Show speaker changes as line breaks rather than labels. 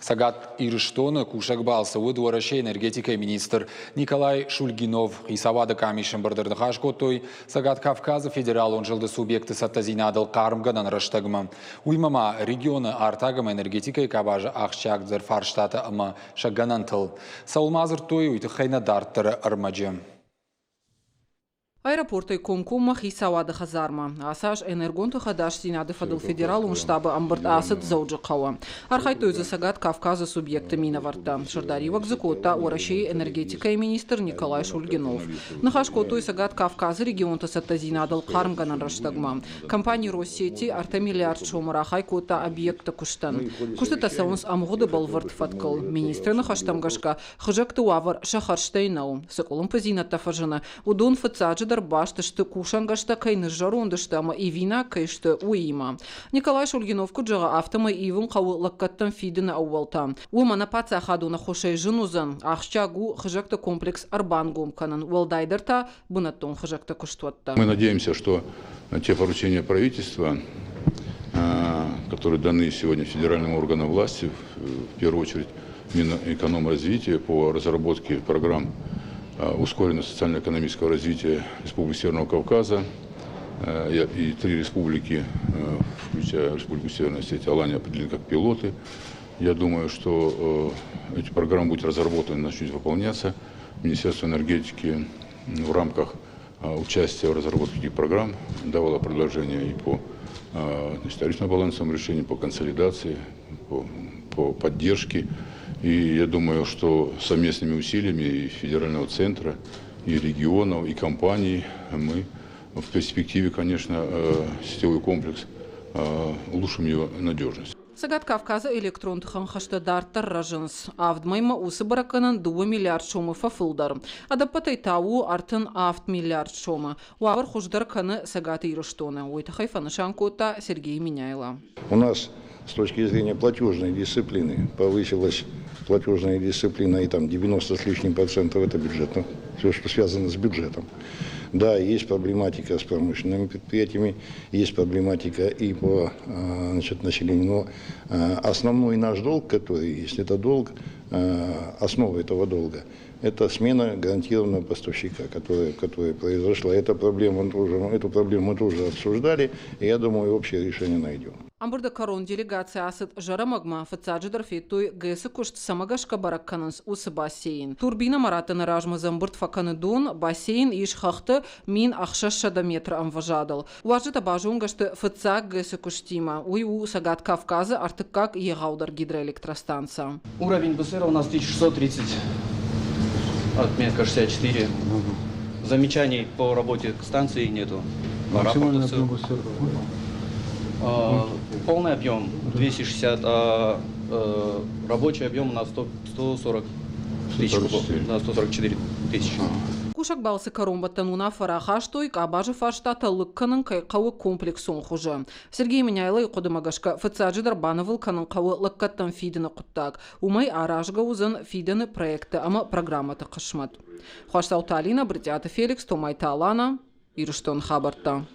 Цӕгат Ирыстоны кусӕг балцы уыд Уӕрӕсейы энергетикӕйы министр Николай Шульгинов. Хицауады къамисы ӕмбырды ныхас кодтой Цӕгат Кавказы федералон зылды субъекты цӕттӕдзинадыл хъармгӕнӕн рӕстӕгмӕ. Уыимӕ ма регионы артаг ӕмӕ энергетикӕйы къабазы ахсджиагдӕр фарстатӕ ӕмӕ сӕ гӕнӕнтыл. Цӕуыл ма дзырдтой, уый тыххӕй нӕ дарддӕры ӕрмӕджы.
Аэропортӕй комкоммӕ хицауады хӕдзармӕ. Ацы аз энергонты ӕдасдзинады фӕдыл федералон штабы ӕмбырд ацыд Дзӕуджыхъӕуы. Архайдтой дзы Цӕгат Кавказы субъектты минӕвӕрттӕ. Сӕрдариуӕг дзы кодта Уӕрӕсейы энергетикӕйы министр Николай Шульгинов. Ныхас кодтой Цӕгат Кавказы регионты цӕттӕдзинадыл хъармгӕнӕн рӕстӕгмӕ. Компани «Россети» 3 миллиард сомы рахай кодта объектты куыстӕн. Куыстытӕ цӕуынц ӕмгъуыды бӕлвырд фӕткыл. Министры ныхӕстӕм гӕсгӕ, хызӕгты уавӕр сӕ хӕрзтӕй нӕу. Цы къуылымпыдзинӕдтӕ фӕзыны, уыдон фыццаджыдӕр баст сты, кусӕнгӕрзтӕ кӕй ныззӕронд сты ӕмӕ ивинаг кӕй сты, уыимӕ. Николай Шульгинов куыд зӕгъы, афтӕмӕй ивын хъӕуы лӕггӕдтӕн фидыны ӕууӕлтӕ. Уым ӕнӕ паддзахадон ӕххуысӕй зын уыдзӕн. Ахсджиаг у хызӕгты комплекс ӕрбангом кӕнын, уӕлдайдӕр та бынӕттон хызӕгты куыстуӕттӕ.
Мы надеемся, что те поручения правительства, которые даны сегодня федеральным органам власти, в первую очередь Минэкономразвития по разработке программ ускоренного социально-экономического развития Республики Северного Кавказа и три республики, включая Республику Северная Осетия, Алания, определены как пилоты. Я думаю, что эти программы будут разработаны, начнут выполняться. Министерство энергетики в рамках участия в разработке этих программ давало предложения и по, значит, тарифно-балансовым решениям, по консолидации, по поддержке. И я думаю, что совместными усилиями и федерального центра, и регионов, и компаний мы в перспективе, конечно, сетевой комплекс улучшим его надежность.
Цӕгат Кавказы электрон тыхӕн хӕстӕ дарддӕр рӕзынц. Авд мӕймӕ уыцы бӕрӕггӕнӕн 2 миллиард сомы фӕфылдӕр. Ӕдӕппӕтӕй та у 37 миллиард сомы. Уавӕр хуыздӕр кӕны Цӕгат Ирыстоны. Уый тыххӕй фӕнысан кодта Сергей Меняйло.
У нас с точки зрения платежной дисциплины повысилась платежная дисциплина, и там 90 с лишним процентов это бюджетно, все, что связано с бюджетом. Да, есть проблематика с промышленными предприятиями, есть проблематика и по, значит, населению, но основной наш долг, который есть, это долг, основа этого долга, это смена гарантированного поставщика, которая произошла. Эту проблему мы тоже обсуждали, и я думаю, общее решение найдем.
Ӕмбырды кӕрон делегаци ацыд Зӕрӕмӕгмӕ. Фыццаджыдӕр федтой, ГЭС-ы куыст цӕмӕ гӕсгӕ бӕрӕг кӕнынц, уыцы бассейн. Турбинӕмӕ раттыны размӕ дзы ӕмбырд фӕкӕны дон. Бассейн ис хӕхты 1600 метры ӕмвӕзадыл. Уазджытӕ базонгӕ сты фыццаг ГЭС-ы куыстимӕ. Уый у Цӕгат Кавказы ӕртыккаг егъаудӕр гидроэлектростанцӕ.
Уровень БСР у нас 1630, отметка 64. Замечаний по работе станции нету. По
Максимальный
рапорту
объем
всё.
БСР какой?
Полный объем 260, а рабочий объем у нас 100, 140 тысяч кубов.
144.
Да, 144 тысячи.
Кусӕг балцы кӕронбӕттӕн уынаффӕ рахастой, къабазы фарстатӕ лыг кӕнын кӕй хъӕуы комплексон хуызы. Сергей Меняйлойы хъуыдымӕ гӕсгӕ, фыццаджыдӕр банывыл кӕнын хъӕуы лӕггӕдтӕн фидыны хъуыддаг. Уымӕй аразгӕ уыдзӕн фидӕны проекттӕ ӕмӕ программӕты хъысмӕт. Хуасдзауты Алинӕ, Брытъиаты Феликс, Томайты Алана, Ирыстоны хабӕрттӕ.